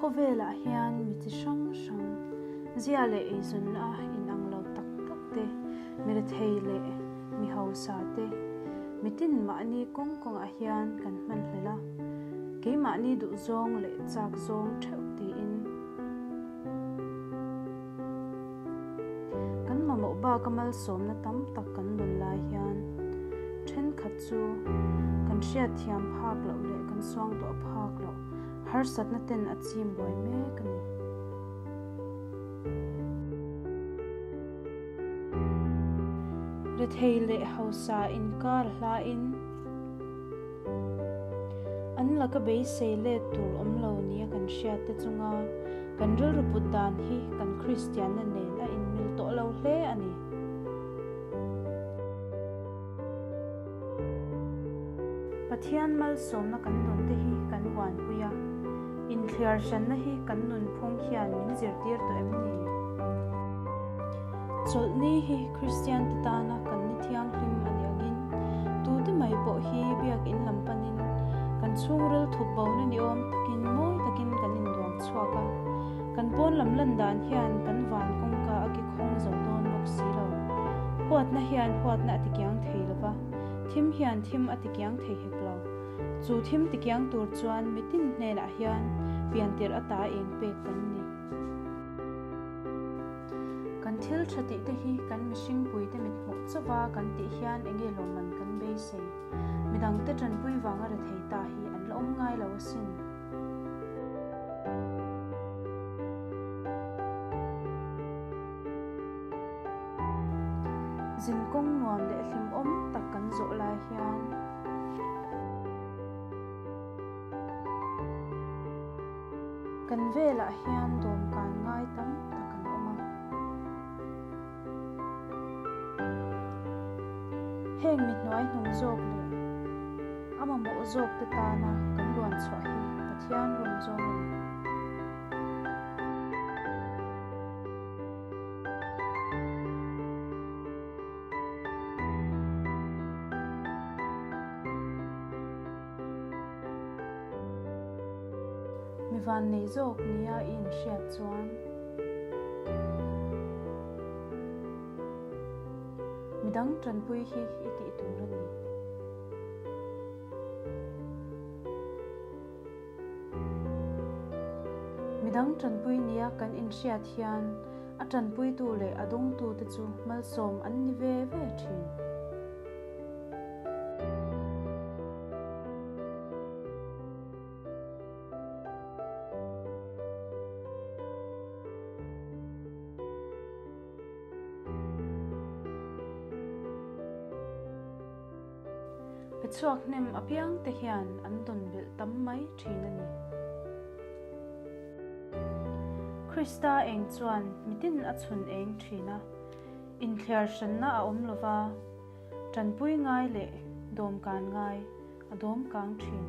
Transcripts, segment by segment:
Khawvelah hian mi chi hrang hrang, zia leh eizawnna a inang lo tak tak te, mi rethei leh mi hausa te, mitin mahni kawng kawngah hian kan hman hlel a, keimahni duhzawng leh chak zawng theuh tiin kan mamawh baka malsawmna tam tak kan dawn lai hian thenkhat chu kan hriatthiam phak loh leh kan suangtuah phak loh harsatna ten a chim buai mek a ni. Rethei leh hausa inkar hlain an laka beisei let tur awm lo nia kan hriat te chunga kan rilru put dan hi kan Kristianna nen a inmil tawh lo hle a ni. Pathian malsawmna kan dawn te hi kan uanpui a, inthliar hranna hi kan nunphung hian min zirtir tawh em ni? Chawlhni hi Kristian te tana kan ni thianghlim a ni angin, tute mai pawh hi biakin lam panin kan chhungril thup bona ni awm takin mawi takin kan induang chhuak a, kan pawn lam lan dan hian kan van kawngka a ki khawng zo dawn bawk si lo. Huatna hian huatna a tikiang thei lo va, thim hian thim a tikiang thei hek lo. Chu thim tikiang tur chuan mitin hnenah hian piantir ata eng pek kan ni. Kan thil tha tih te hi kan mihring puite mit hmuh chauva kan tih hian enge lawmman kan beisei. Midangte tanpui vanga rethei ta hi an la awm ngai lo asin. Zinkawng nuam leh hlimawm tak kan zawh lai hian. Kan velah hian dawmkan ngai tam tak an awm a. Heng mi hnuai hnung zawk leh a mamawh zawk te tana kan luan chhuah hi Pathian rawn zawng a ni. Mi vannei zawk nia i inhriat chuan midang tanpui hi i tih tur a ni. Midang tanpui nia kan inhriat hian a tanpuitu leh a dawngtute chu malsawm an ni ve ve thin. Pe chhuak hnem apiang te hian an dawn belh tam mai thin a ni. Krista eng chuan mitin a chhun eng thin a, inthliar hranna a awm lova, tanpui ngai leh dawmkan ngai a dawm kang thin.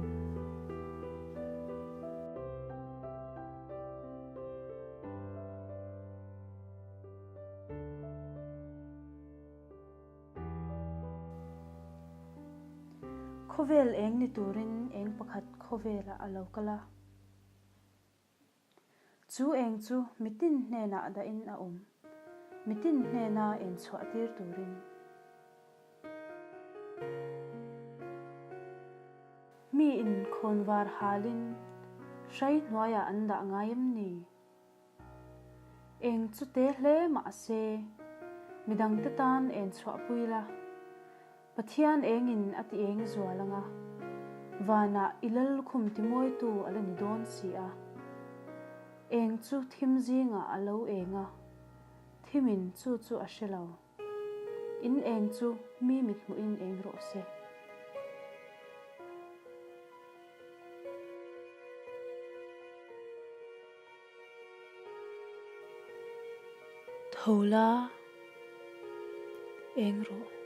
Khawvel eng ni turin eng pakhat khawvelah a lo kal a. Chu eng chu mitin hnenah dahin a awm, mitin hnena en chhuah tir turin. Mi in khawnvar halin hrai hnuaiah an dah ngai em ni? Eng chu te hle mah se, midangte tan en chhuahpui la, Pathian engin a ti eng zual anga, vanah i lallukhum timawitu a la ni dawn si a. Eng chu thim zingah a lo eng a, thimin chu chu a hre lo. In eng chu mi mithmuhin eng rawh se. Tho la, eng rawh.